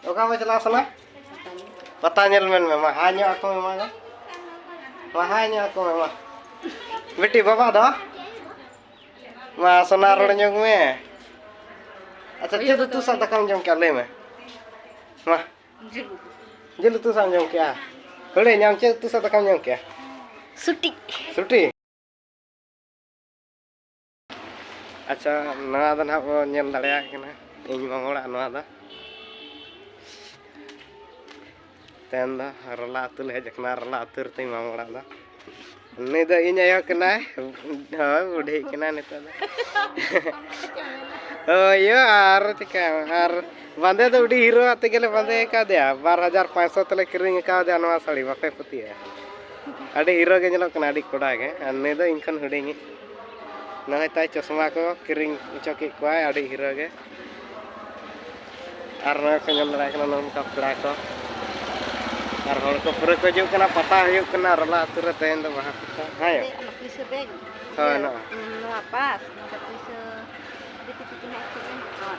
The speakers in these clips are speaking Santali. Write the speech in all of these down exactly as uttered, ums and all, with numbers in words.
ᱚᱠᱟ ᱵᱚ ᱪᱟᱞᱟᱣ ᱥᱟᱱᱟ? ᱯᱟᱛᱟ ᱧᱮᱞ ᱢᱮᱱ ᱢᱮ, ᱢᱟ ᱦᱟᱭ ᱧᱚᱜ ᱟᱠᱚ ᱢᱮ, ᱢᱟ᱾ ᱢᱟ ᱦᱟᱭ ᱧᱚᱜ ᱟᱠᱚ ᱢᱮ, ᱢᱟ᱾ ᱵᱤᱴᱤ, ᱵᱟᱵᱟ ᱫᱚ? ᱢᱟ, ᱥᱚᱱᱟ, ᱨᱚᱲ ᱧᱚᱜ ᱢᱮ᱾ ᱟᱪᱪᱷᱟ, ᱪᱮᱫ ᱩᱛᱩ ᱥᱟᱶ ᱫᱟᱠᱟᱢ ᱡᱚᱢ ᱠᱮᱜᱼᱟ? ᱞᱟᱹᱭ ᱢᱮ᱾ ᱢᱟ᱾ ᱡᱤᱞ ᱩᱛᱩ᱾ ᱡᱤᱞ ᱩᱛᱩ ᱥᱟᱶ ᱡᱚᱢ ᱠᱮᱜᱼᱟ? ᱦᱩᱲᱤᱧ, ᱟᱢ ᱪᱮᱫ ᱩᱛᱩ ᱥᱟᱶ ᱫᱟᱠᱟᱢ ᱡᱚᱢ ᱠᱮᱜᱼᱟ? ᱥᱩᱴᱤ᱾ ᱥᱩᱴᱤ? ᱟᱪᱪᱷᱟ, ᱱᱚᱣᱟ ᱫᱚ ᱱᱟᱦᱟᱜ ᱵᱚ ᱧᱮᱞ ᱫᱟᱲᱮᱭᱟᱜ ᱠᱟᱱᱟ, ᱤᱧ ᱢᱟᱢᱚ ᱚᱲᱟᱜ ᱱᱚᱣᱟ ᱫᱚ᱾ ᱛᱮᱦᱮᱧ ᱫᱚ ᱨᱟᱞᱟ ᱟᱹᱛᱩ ᱞᱮ ᱦᱮᱡ ᱟᱠᱟᱱᱟ, ᱨᱟᱞᱟ ᱟᱹᱛᱩ ᱨᱮᱛᱤᱧ ᱢᱟᱢᱚ ᱚᱲᱟᱜ ᱫᱚ᱾ ᱩᱱᱤ ᱫᱚ ᱤᱧ ᱟᱭᱳ ᱠᱟᱱᱟᱭ, ᱦᱳᱭ, ᱵᱩᱰᱷᱤᱜ ᱠᱟᱱᱟᱭ ᱱᱤᱛᱚᱜ ᱫᱚ᱾ ᱦᱳᱭ ᱭᱳ, ᱟᱨ ᱪᱤᱠᱟᱹᱭᱟᱢ? ᱟᱨ ᱵᱟᱸᱫᱮ ᱫᱚ ᱟᱹᱰᱤ ᱦᱤᱨᱳ ᱟᱛᱮ ᱜᱮᱞᱮ ᱵᱟᱸᱫᱮ ᱟᱠᱟᱫᱮᱭᱟ, ᱵᱟᱨ ᱦᱟᱡᱟᱨ ᱯᱟᱸᱪᱥᱚ ᱛᱮᱞᱮ ᱠᱤᱨᱤᱧ ᱟᱠᱟᱫᱮᱭᱟ ᱱᱚᱣᱟ ᱥᱟᱹᱲᱤ, ᱵᱟᱯᱮ ᱯᱟᱹᱛᱭᱟᱹᱜᱼᱟ᱾ ᱟᱹᱰᱤ ᱦᱤᱨᱳ ᱜᱮ ᱧᱮᱞᱚᱜ ᱠᱟᱱᱟ, ᱟᱹᱰᱤ ᱠᱚᱲᱟ ᱜᱮ᱾ ᱟᱨ ᱱᱩᱭ ᱫᱚ ᱤᱧ ᱠᱷᱚᱱ ᱦᱩᱰᱤᱧᱤᱡ᱾ ᱱᱚᱜᱼᱚᱭ ᱛᱟᱭ ᱪᱚᱥᱢᱟ ᱠᱚ ᱠᱤᱨᱤᱧ ᱦᱚᱪᱚ ᱠᱮᱫ ᱠᱚᱣᱟᱭ, ᱟᱹᱰᱤ ᱦᱤᱨᱳ ᱜᱮ᱾ ᱟᱨ ᱱᱚᱜᱼᱚᱭ ᱠᱚ ᱧᱮᱞ ᱫᱟᱲᱮᱭᱟᱜ ᱠᱟᱱᱟ ᱱᱚᱝᱠᱟ ᱯᱮᱲᱟ ᱠᱚ᱾ ᱟᱨ ᱦᱚᱲ ᱠᱚ ᱯᱩᱨᱟᱹ ᱠᱚ ᱦᱤᱡᱩᱜ ᱠᱟᱱᱟ, ᱯᱟᱛᱟ ᱦᱩᱭᱩᱜ ᱠᱟᱱᱟ ᱨᱟᱞᱟ ᱟᱹᱛᱩ ᱨᱮ ᱛᱮᱦᱮᱧ ᱫᱚ, ᱵᱟᱦᱟ ᱯᱟᱛᱟ᱾ ᱦᱮᱸ ᱭᱟ? ᱫᱮᱡ ᱟᱢ ᱯᱩᱭᱥᱟᱹ ᱫᱮᱡ᱾ ᱦᱳᱭ, ᱤᱭᱟᱹ, ᱱᱚᱜᱼᱚᱭ᱾ ᱱᱚᱣᱟ ᱯᱟᱥ, ᱱᱚᱰᱮ ᱯᱩᱭᱥᱟᱹ ᱫᱤᱠᱩ ᱛᱟᱠᱚ ᱦᱮᱡ ᱠᱟᱛᱮ ᱦᱟᱛᱟᱣᱟ᱾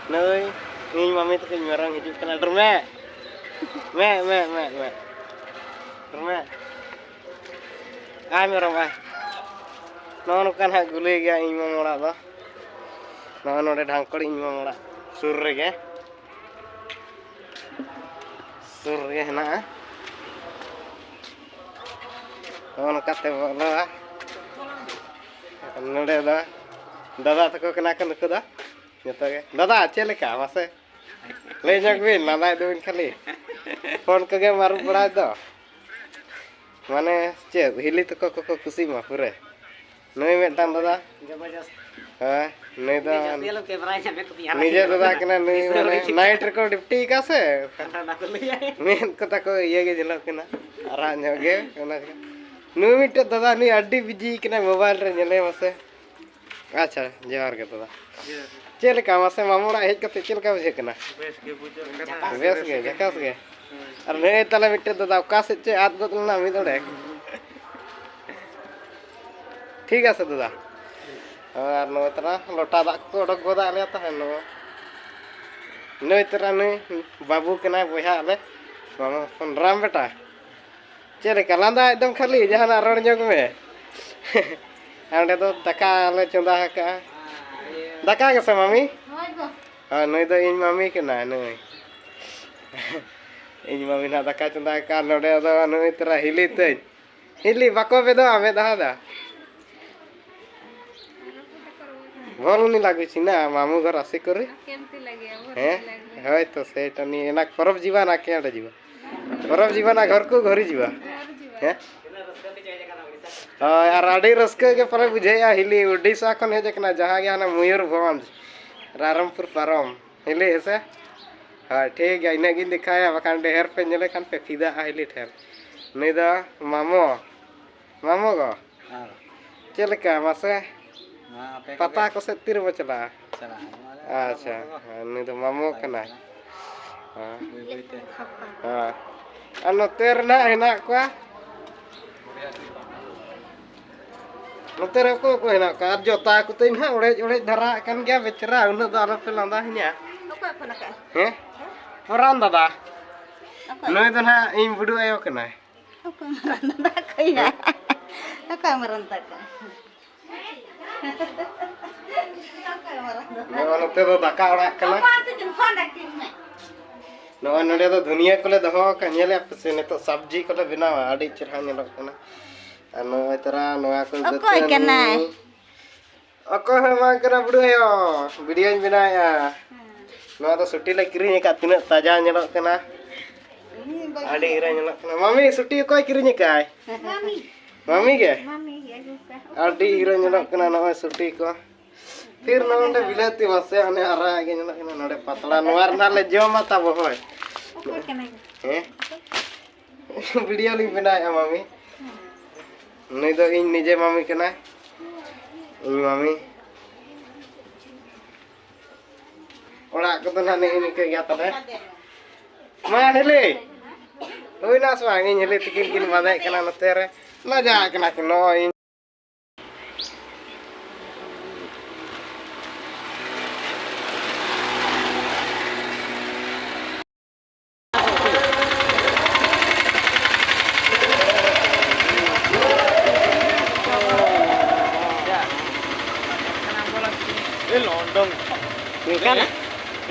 ᱱᱩᱭ ᱤᱧ ᱢᱟᱢᱤ ᱛᱟᱠᱚᱧ ᱢᱮᱨᱚᱢ ᱦᱤᱡᱩᱜ ᱠᱟᱱᱟ, ᱰᱨᱢᱮ᱾ ᱢᱮ, ᱢᱮ, ᱢᱮ, ᱢᱮ᱾ ᱰᱨᱢᱮ᱾ ᱟᱭ ᱢᱮᱨᱚᱢ, ᱟᱭ᱾ ᱱᱚᱜᱼᱚ ᱱᱚᱝᱠᱟ ᱱᱟᱦᱟᱜ ᱜᱩᱞᱟᱹᱭ ᱜᱮᱭᱟ ᱤᱧ ᱢᱟᱢᱟ ᱚᱲᱟᱜ ᱫᱚ᱾ ᱱᱚᱜᱼᱚ ᱱᱚᱰᱮ ᱰᱷᱟᱝᱠᱚᱲ ᱤᱧ ᱢᱟᱢᱟ ᱚᱲᱟᱜ ᱥᱩᱨ ᱨᱮᱜᱮ᱾ ᱥᱩᱨ ᱨᱮᱜᱮ ᱦᱮᱱᱟᱜᱼᱟ᱾ ᱱᱚᱜᱼᱚ ᱱᱚᱝᱠᱟᱛᱮ ᱵᱚᱞᱚᱜᱼᱟ᱾ ᱱᱚᱰᱮ ᱫᱚ ᱫᱟᱫᱟ ᱛᱟᱠᱚ ᱠᱟᱱᱟ ᱠᱚ ᱱᱩᱠᱩ ᱫᱚ᱾ ᱡᱚᱛᱚ ᱜᱮ᱾ ᱫᱟᱫᱟ, ᱪᱮᱫ ᱞᱮᱠᱟ? ᱢᱟᱥᱮ ᱞᱟᱹᱭ ᱧᱚᱜ ᱵᱤᱱ, ᱞᱟᱸᱫᱟᱭ ᱫᱚᱵᱤᱱ ᱠᱷᱟᱹᱞᱤ᱾ ᱯᱷᱳᱱ ᱠᱚᱜᱮ ᱟᱹᱨᱩᱵ ᱵᱟᱲᱟᱭ ᱫᱚ᱾ ᱢᱟᱱᱮ ᱪᱮᱫ, ᱦᱤᱞᱤ ᱛᱟᱠᱚ ᱠᱚᱠᱚ ᱠᱩᱥᱤᱜ ᱢᱟ ᱯᱩᱨᱟᱹ᱾ ᱱᱩᱭ ᱢᱤᱫᱴᱟᱝ ᱫᱟᱫᱟ᱾ ᱡᱚᱵᱚᱨᱫᱚᱥᱛ᱾ ᱦᱮᱸ, ᱱᱩᱭ ᱫᱚ ᱱᱤᱡᱮ ᱧᱮᱞ ᱠᱮᱢᱮᱨᱟ ᱧᱟᱢᱮᱫ ᱠᱚ ᱛᱤᱧᱟ᱾ ᱱᱤᱡᱮ ᱫᱟᱫᱟ ᱠᱟᱱᱟ ᱱᱩᱭ, ᱫᱤᱥᱟᱹ ᱢᱟᱱᱮ ᱦᱩᱭ ᱠᱟᱱᱟ᱾ ᱱᱟᱭᱤᱴ ᱨᱮᱠᱚ ᱰᱤᱯᱴᱤ ᱠᱟᱜᱼᱟ ᱥᱮ᱾ ᱚᱱᱟ ᱠᱚ ᱞᱟᱹᱭᱟ᱾ ᱢᱮᱫ ᱠᱚ ᱛᱟᱠᱚ ᱤᱭᱟᱹ ᱜᱮ ᱧᱮᱞᱚᱜ ᱠᱟᱱᱟ, ᱟᱨᱟᱜ ᱧᱚᱜ ᱜᱮ᱾ ᱚᱱᱟ ᱱᱩᱭ ᱢᱤᱫᱴᱮᱡ ᱫᱟᱫᱟ, ᱱᱩᱭ ᱟᱹᱰᱤ ᱵᱤᱡᱤ ᱠᱟᱱᱟᱭ ᱢᱳᱵᱟᱭᱤᱞ ᱨᱮ, ᱧᱮᱞᱮ ᱢᱟᱥᱮ᱾ ᱟᱪᱪᱷᱟ, ᱡᱚᱦᱟᱨ ᱜᱮ ᱫᱟᱫᱟ᱾ ᱡᱚᱦᱟᱨ ᱜᱮ᱾ ᱪᱮᱫ ᱞᱮᱠᱟ ᱢᱟᱥᱮ, ᱢᱟᱢᱚ ᱚᱲᱟᱜ ᱦᱮᱡ ᱠᱟᱛᱮ ᱪᱮᱫ ᱞᱮᱠᱟ ᱵᱩᱡᱷᱟᱹᱜ ᱠᱟᱱᱟ? ᱵᱮᱥ ᱜᱮ ᱵᱩᱡᱷᱟᱹᱜ ᱠᱟᱱᱟ᱾ ᱵᱮᱥ ᱜᱮ, ᱡᱷᱟᱠᱟᱥ ᱜᱮ᱾ ᱦᱳᱭ᱾ ᱟᱨ ᱱᱩᱭ ᱛᱟᱞᱮ ᱢᱤᱫᱴᱮᱡ ᱫᱟᱫᱟ ᱚᱠᱟ ᱥᱮᱫ ᱪᱚᱭ ᱟᱫ ᱜᱚᱫ ᱞᱮᱱᱟ ᱢᱤᱫ ᱚᱸᱰᱮ᱾ ᱴᱷᱤᱠ ᱟᱪᱷᱮ ᱫᱟᱫᱟ᱾ ᱟᱨ ᱱᱚᱜᱼᱚᱭ ᱛᱟᱨᱟ ᱞᱚᱴᱟ ᱫᱟᱜ ᱠᱚ ᱚᱰᱚᱠ ᱜᱚᱫᱟᱜ ᱞᱮᱭᱟ ᱛᱟᱦᱮᱸ ᱱᱚᱜᱼᱚᱭ᱾ ᱱᱩᱭ ᱛᱚᱨᱟ ᱱᱩᱭ ᱵᱟᱹᱵᱩ ᱠᱟᱱᱟᱭ ᱵᱚᱭᱦᱟ ᱟᱞᱮ ᱢᱟᱢᱟ ᱦᱚᱯᱚᱱ ᱨᱟᱢ ᱵᱮᱴᱟ᱾ ᱪᱮᱫ ᱞᱮᱠᱟ ᱞᱟᱸᱫᱟ ᱮᱠᱫᱚᱢ ᱠᱷᱟᱹᱞᱤ, ᱡᱟᱦᱟᱱᱟᱜ ᱨᱚᱲ ᱧᱚᱜ ᱢᱮ᱾ ᱚᱸᱰᱮ ᱫᱚ ᱫᱟᱠᱟ ᱞᱮ ᱪᱚᱸᱫᱟ ᱟᱠᱟᱫᱼᱟ᱾ ᱫᱟᱠᱟ ᱜᱮᱥᱮ ᱢᱟᱢᱤ? ᱦᱳᱭ ᱜᱚ᱾ ᱦᱳᱭ, ᱱᱩᱭ ᱫᱚ ᱤᱧ ᱢᱟᱢᱤ ᱠᱟᱱᱟᱭ ᱱᱩᱭ᱾ ᱤᱧ ᱢᱟᱢᱤ ᱱᱟᱜ ᱫᱟᱠᱟ ᱪᱚᱸᱫᱟ ᱟᱠᱟᱫᱼᱟ᱾ ᱱᱚᱰᱮ ᱫᱚ ᱱᱩᱭ ᱛᱚᱨᱟ ᱦᱤᱞᱤ ᱛᱟᱹᱧ᱾ ᱦᱤᱞᱤ ᱵᱟᱠᱚ ᱵᱮᱫᱚᱜᱼᱟ ᱢᱮᱫᱦᱟ ᱫᱟ᱾ ଭଲ ନି ଲାଗୁଛି ନା ମାମୁଁ ଘର ଆସିକରି? କେମିତି ଲାଗିବ? ଭଲ ହେଁ? ଲାଗିବ। ହଏ ତ ସେଇଟା ନି ଏନା ପରବ ଯିବା ନା କେଆଡ଼େ ଯିବା? ପରବ ଯିବା ନା ଘରକୁ ଘରି ଯିବା? ଘର ଯିବା। ହେଁ? ହଏ, ଆର ଆଡ଼େ ରସ୍କେ କେ ପରା ବୁଝେଇଆ ହିଲି ଓଡ଼ିଶା ᱠᱷᱚᱱ ᱦᱮᱡ ᱟᱠᱟᱱᱟ ᱡᱟᱦᱟᱸ ᱜᱮ ᱦᱟᱱᱟ ᱢᱚᱭᱩᱨᱵᱷᱚᱸᱡᱽ ᱨᱟᱭᱨᱚᱝᱯᱩᱨ ᱯᱟᱨᱚᱢ ᱦᱤᱞᱤ ᱦᱮᱸᱥᱮ? ᱦᱳᱭ ᱴᱷᱤᱠ ᱜᱮᱭᱟ, ᱤᱱᱟᱹᱜ ᱜᱤᱧ ᱫᱮᱠᱷᱟᱭᱟ, ᱵᱟᱠᱷᱟᱱ ᱰᱷᱮᱨ ᱯᱮ ᱧᱮᱞᱮ ᱠᱷᱟᱱ ᱯᱮ ᱯᱷᱤᱫᱟᱜᱼᱟ ᱦᱤᱞᱤ ᱴᱷᱮᱱ᱾ ᱱᱩᱭ ᱫᱚ ᱢᱟᱢᱚ, ᱢᱟᱢᱚ ᱜᱚ᱾ ᱦᱮᱸ᱾ ᱪᱮᱫ ᱞᱮᱠᱟ ᱢᱟᱥᱮ? ᱢᱟ ᱟᱯᱮ ᱯᱟᱛᱟ ᱠᱚᱜᱮ᱾ ᱠᱚ ᱥᱮᱫ ᱛᱤ ᱨᱮᱵᱚ ᱪᱟᱞᱟᱜᱼᱟ? ᱪᱟᱞᱟᱜᱼᱟ᱾ ᱟᱪᱪᱷᱟ, ᱦᱮᱸ, ᱱᱩᱭ ᱫᱚ ᱢᱟᱢᱚ ᱠᱟᱱᱟᱭ᱾ ᱦᱮᱸ᱾ ᱵᱟᱹᱭ ᱵᱟᱹᱭ ᱛᱮ᱾ ᱦᱮᱸ᱾ ᱟᱨ ᱱᱚᱛᱮ ᱨᱮᱱᱟᱜ ᱦᱮᱱᱟᱜ ᱠᱚᱣᱟ᱾ ᱱᱚᱛᱮ ᱨᱮ ᱚᱠᱚᱭ ᱠᱚ ᱦᱮᱱᱟᱜ ᱠᱚᱣᱟ? ᱟᱨ ᱡᱚᱛᱟ ᱠᱚᱛᱮ ᱱᱟᱦᱟᱜ ᱚᱲᱮᱡ ᱚᱲᱮᱡ ᱫᱷᱟᱨᱟ ᱟᱠᱟᱱ ᱜᱮᱭᱟ ᱵᱮᱪᱟᱨᱟ, ᱩᱱᱟᱹᱜ ᱫᱚ ᱟᱞᱚᱯᱮ ᱞᱟᱸᱫᱟ ᱟᱹᱧᱟ᱾ ᱚᱠᱚᱭ ᱯᱷᱳᱱ ᱟᱠᱟᱫᱼᱟ? ᱦᱮᱸ? ᱯᱚᱨᱟᱱ ᱫᱟᱫᱟ᱾ ᱚᱠᱚᱭ? ᱱᱩᱭ ᱫᱚ ᱱᱟᱦᱟᱜ ᱤᱧ ᱵᱩᱰᱩ ᱟᱭᱳ ᱠᱟᱱᱟᱭ᱾ ᱚᱠᱚᱭ ᱢᱟᱨᱟᱝ ᱫᱟᱫᱟ ᱚᱠᱚᱭ ᱭᱟ? ᱦᱮᱸ? ᱚᱠᱚᱭ ᱢᱟᱨᱟᱝ ᱫᱟᱫᱟ? ᱚᱠᱚᱭ ᱢᱟᱨᱟᱝ ᱫᱟᱫᱟ? ᱱᱚᱜᱼᱚ ᱱᱚᱛᱮ ᱫᱚ ᱫᱟᱠᱟ ᱚᱲᱟᱜ ᱠᱟᱱᱟ᱾ ᱚᱠᱚᱭ ᱟᱢ ᱛᱤᱠᱤᱱ ᱯᱷᱳᱱ ᱟᱹᱠᱤᱱ ᱢᱮ? ᱱᱚᱜᱼᱚᱭ ᱱᱚᱰᱮ ᱫᱚ ᱫᱷᱩᱱᱤᱭᱟᱹ ᱠᱚᱞᱮ ᱫᱚᱦᱚ ᱟᱠᱟᱫ, ᱧᱮᱞᱮᱫ ᱯᱮ ᱥᱮ, ᱱᱤᱛᱚᱜ ᱥᱟᱵᱡᱤ ᱠᱚᱞᱮ ᱵᱮᱱᱟᱣᱟ, ᱟᱹᱰᱤ ᱪᱮᱦᱨᱟ ᱧᱮᱞᱚᱜ ᱠᱟᱱᱟ᱾ ᱟᱨ ᱱᱚᱜᱼᱚᱭ ᱛᱚᱨᱟ ᱱᱚᱣᱟ ᱠᱚ ᱚᱠᱚᱭ ᱫᱟᱹᱛᱟᱹᱱᱤ᱾ ᱠᱟᱱᱟᱭ? ᱚᱠᱚᱭ ᱦᱚᱸ ᱵᱟᱝ ᱠᱟᱱᱟ ᱵᱩᱰᱷᱟᱹ ᱟᱭᱳ, ᱵᱷᱤᱰᱤᱭᱳᱧ ᱵᱮᱱᱟᱣᱮᱫᱼᱟ᱾ ᱦᱮᱸ᱾ ᱱᱚᱣᱟ ᱫᱚ ᱥᱩᱴᱤ ᱞᱮ ᱠᱤᱨᱤᱧ ᱟᱠᱟᱫ, ᱛᱤᱱᱟᱹᱜ ᱛᱟᱡᱟ ᱧᱮᱞᱚᱜ ᱠᱟᱱᱟ᱾ ᱤᱧ ᱵᱟᱹᱧ ᱟᱹᱰᱤ ᱦᱤᱨᱟᱹ ᱧᱮᱞᱚᱜ ᱠᱟᱱᱟ᱾ ᱢᱟᱢᱤ, ᱥᱩᱴᱤ ᱚᱠᱚᱭ ᱠᱤᱨᱤᱧ ᱟᱠᱟᱫ? ᱢᱟᱢᱤ᱾ ᱢᱟᱢᱤ ᱜᱮ? ᱢᱟᱢᱤ ᱜᱮ ᱟᱹᱜᱩ ᱠᱟᱜ᱾ ᱟᱹᱰᱤ ᱦᱤᱨᱟᱹ ᱧᱮᱞᱚᱜ ᱠᱟᱱᱟ ᱱᱚᱜᱼᱚᱭ ᱥᱩᱴᱤ ᱠᱚ᱾ ᱯᱷᱤᱨ ᱱᱚᱜᱼᱚᱭ ᱱᱚᱰᱮ ᱵᱤᱞᱟᱹᱛᱤ ᱢᱟᱥᱮ ᱦᱟᱱᱮ ᱟᱨᱟᱜ ᱜᱮ ᱧᱮᱞᱚᱜ ᱠᱟᱱᱟ, ᱱᱚᱰᱮ ᱯᱟᱛᱲᱟ, ᱱᱚᱣᱟ ᱨᱮᱱᱟᱜ ᱞᱮ ᱡᱚᱢᱟ ᱛᱟᱵᱚ ᱦᱳᱭ᱾ ᱚᱠᱚᱭ ᱠᱟᱱᱟᱭ? ᱦᱮᱸ? ᱵᱷᱤᱰᱤᱭᱳ ᱞᱤᱧ ᱵᱮᱱᱟᱣᱮᱫᱼᱟ ᱢᱟᱢᱤ᱾ ᱱᱩᱭ ᱫᱚ ᱤᱧ ᱱᱤᱡᱮ ᱢᱟᱢᱤ ᱠᱟᱱᱟᱭ᱾ ᱤᱧ ᱢᱟᱢᱤ᱾ ᱚᱲᱟᱜ ᱠᱚᱫᱚ ᱱᱟᱜ ᱱᱮᱜᱼᱮ ᱱᱤᱝᱠᱟᱹ ᱜᱮᱭᱟ ᱛᱟᱞᱮ᱾ ᱢᱟ ᱦᱤᱞᱤ᱾ ᱦᱩᱭᱱᱟ ᱥᱮ ᱵᱟᱝ? ᱤᱧ ᱦᱤᱞᱤ ᱛᱤᱠᱤᱱ ᱠᱤᱱ ᱵᱟᱸᱫᱮᱜ ᱠᱟᱱᱟ ᱱᱚᱛᱮ ᱨᱮ᱾ ᱞᱟᱡᱟᱜ ᱠᱟᱱᱟ ᱠᱤᱱ ᱱᱚᱜᱼᱚᱭ ᱤᱧ᱾ ᱱᱤᱝᱠᱟᱱᱟᱜ?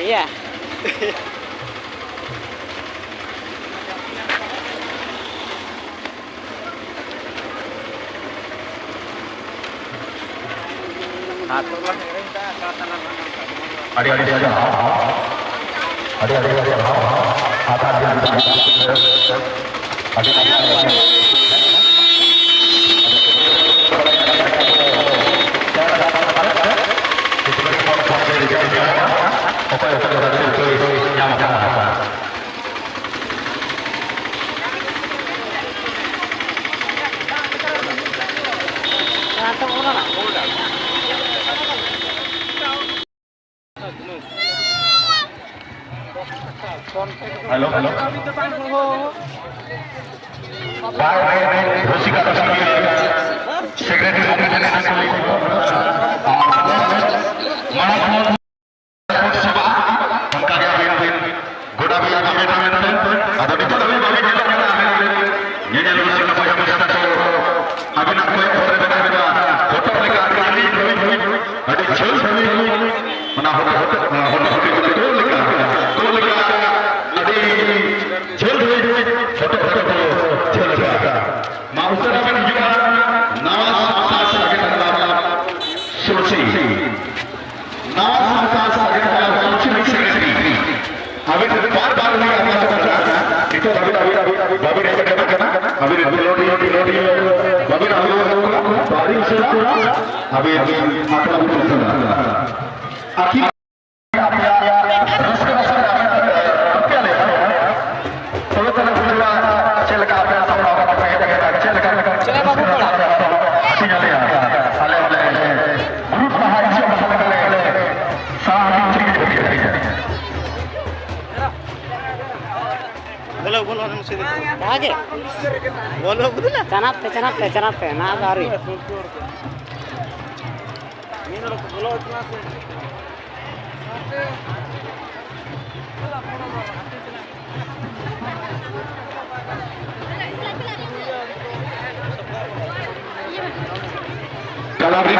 ᱤᱭᱟᱹ᱾ ᱟᱹᱰᱤ ᱟᱹᱰᱤ ᱥᱟᱨᱦᱟᱣ᱾ ᱟᱹᱰᱤ ᱟᱹᱰᱤ ᱥᱟᱨᱦᱟᱣ᱾ ᱟᱹᱰᱤ ᱟᱹᱰᱤ ᱥᱟᱨᱦᱟᱣ᱾ ᱚᱠᱚᱭ ᱚᱠᱚᱭ ᱧᱟᱢ ᱟᱠᱟᱫᱟ᱾ Hello, hello. Bye, bye, bye, Rosika, Rosika, secretary ᱜᱚᱢᱠᱮ ᱴᱷᱮᱱ ᱠᱷᱚᱱ ᱢᱟᱲᱟᱝ ᱠᱷᱚᱱ ᱚᱱᱠᱟ ᱜᱮ ᱟᱹᱵᱤᱱ ᱵᱤᱱ ᱜᱚᱰᱟ ᱵᱤᱱ ᱦᱟᱢᱮᱴᱟ ᱢᱮᱱᱛᱮ᱾ ᱟᱫᱚ ᱱᱤᱛᱚᱜ ᱫᱷᱟᱹᱵᱤᱡ ᱵᱟᱹᱵᱤᱱ ᱧᱮᱞ ᱧᱟᱢ ᱟᱠᱟᱫᱟ᱾ ᱧᱮᱧᱮᱞ ᱨᱩᱥᱤᱠᱟ ᱵᱚᱭᱦᱟ ᱢᱤᱥᱮᱨᱟ ᱠᱚ ᱟᱹᱵᱤᱱᱟᱜ ᱠᱚᱭᱚᱜ ᱦᱚᱨ ᱨᱮ ᱢᱮᱱᱟᱜ ᱵᱤᱱᱟ᱾ ᱦᱚᱴᱚᱜ ᱞᱮᱠᱟ ᱟᱹᱰᱤ ᱡᱤᱞᱤᱧ ᱫᱷᱟᱹᱵᱤᱡ, ᱟᱹᱰᱤ ᱡᱷᱟᱹᱞ ᱫᱷᱟᱹᱵᱤᱡ᱾ ᱚᱱᱟ ᱦᱚᱴᱚᱜ, ᱦᱚᱴᱚᱜ, ᱚᱱᱟ ᱦᱚᱴᱚᱜ ᱦᱚᱴᱚᱜ ᱠᱟᱱᱟ ᱛᱩᱲ ᱞᱮᱠᱟ, ᱛᱩᱲ ᱞᱮᱠᱟ ᱟᱹᱰᱤ ᱡᱷᱟᱹᱞ ᱫᱷᱟᱹᱵᱤᱡ ᱦᱚᱴᱚᱜ ᱦᱚᱴᱚᱜ ᱠᱚ ᱡᱷᱟᱹᱞ ᱞᱮᱠᱟ᱾ ᱢᱟ ᱩᱥᱟᱹᱨᱟ ᱵᱤᱱ ᱦᱤᱡᱩᱜᱼᱟ᱾ ᱱᱟᱣᱟ ᱥᱟᱶᱛᱟ ᱥᱟᱸᱜᱮ ᱫᱟᱨᱟᱢ ᱥᱩᱨᱥᱤ᱾ ᱱᱟᱣᱟ ᱥᱟᱶᱛᱟ ᱥᱟᱸᱜᱮ ᱫᱟᱨᱟᱢ ᱥᱩᱨᱥᱤ ᱥᱮᱠᱨᱮᱴᱟᱨᱤ᱾ ᱟᱹᱵᱤᱱ ᱵᱟᱨ ᱵᱟᱨ ᱞᱤᱧ ᱟᱨᱫᱟᱥ ᱠᱟᱱᱟ, ᱱᱤᱛᱚᱜ ᱫᱷᱟᱹᱵᱤᱡ ᱟᱹᱵᱤᱱ, ᱟᱹᱵᱤᱱ ᱵᱟᱹᱵᱤᱱ ᱦᱮᱡ ᱫᱟᱲᱮᱭᱟᱜ ᱠᱟᱱᱟ, ᱟᱹᱵᱤᱱ ᱠᱷᱮᱞᱳᱰᱤᱭᱟᱹ, ᱠᱷᱮᱞᱳᱰᱤᱭᱟᱹ ᱵᱟᱹᱵᱤᱱ ᱟᱹᱜᱩ ᱟᱠᱟᱫ ᱠᱚᱣᱟ, ᱵᱟᱹᱵᱤᱱ ᱥᱮᱱ ᱠᱚᱣᱟ, ᱟᱹᱵᱤᱱ ᱟᱛᱨᱟ ᱵᱤᱱ ᱥᱮᱱ ᱠᱟᱱᱟ᱾ ᱟᱹᱠᱤᱱ ᱟᱯᱮᱭᱟᱜ ᱨᱟᱹᱥᱠᱟᱹ ᱨᱟᱹᱥᱠᱟᱹ ᱨᱮ ᱟᱹᱵᱤᱱ ᱴᱷᱮᱱ ᱴᱷᱤᱠᱟᱹ ᱞᱮ ᱮᱢᱟ᱾ ᱛᱚᱵᱮ ᱛᱟᱦᱞᱮ ᱵᱩᱡᱷᱟᱹᱣᱟ ᱪᱮᱫ ᱞᱮᱠᱟ ᱟᱯᱮ ᱥᱟᱯᱲᱟᱣ ᱠᱟᱛᱮ ᱯᱮ ᱦᱮᱡ ᱟᱠᱟᱱᱟ, ᱪᱮᱫ ᱞᱮᱠᱟ ᱪᱮᱫ ᱞᱮᱠᱟ ᱵᱟᱹᱵᱩ ᱠᱚᱲᱟ? ᱦᱟᱹᱴᱤᱧ ᱟᱞᱮᱭᱟ᱾ ᱟᱞᱮ ᱚᱸᱰᱮ ᱜᱨᱩᱯ ᱞᱟᱦᱟ ᱦᱤᱡᱩᱜ ᱟᱢ ᱛᱟᱦᱞᱮ ᱞᱮ ᱥᱟᱦᱟ ᱦᱟᱹᱴᱤᱧ ᱪᱮᱫ ᱞᱮᱠᱟ ᱵᱩᱡᱷᱟᱹᱣ? ᱵᱚᱞᱚ, ᱵᱚᱞᱚ, ᱵᱚᱞᱚ, ᱵᱚᱞᱚ᱾ ᱪᱟᱱᱟᱯ ᱛᱮ, ᱪᱟᱱᱟᱯ ᱛᱮ, ᱪᱟᱱᱟᱯ ᱛᱮ, ᱱᱟ ᱫᱚ ᱟᱹᱣᱨᱤ᱾ ᱠᱟᱞᱟᱵᱨᱤ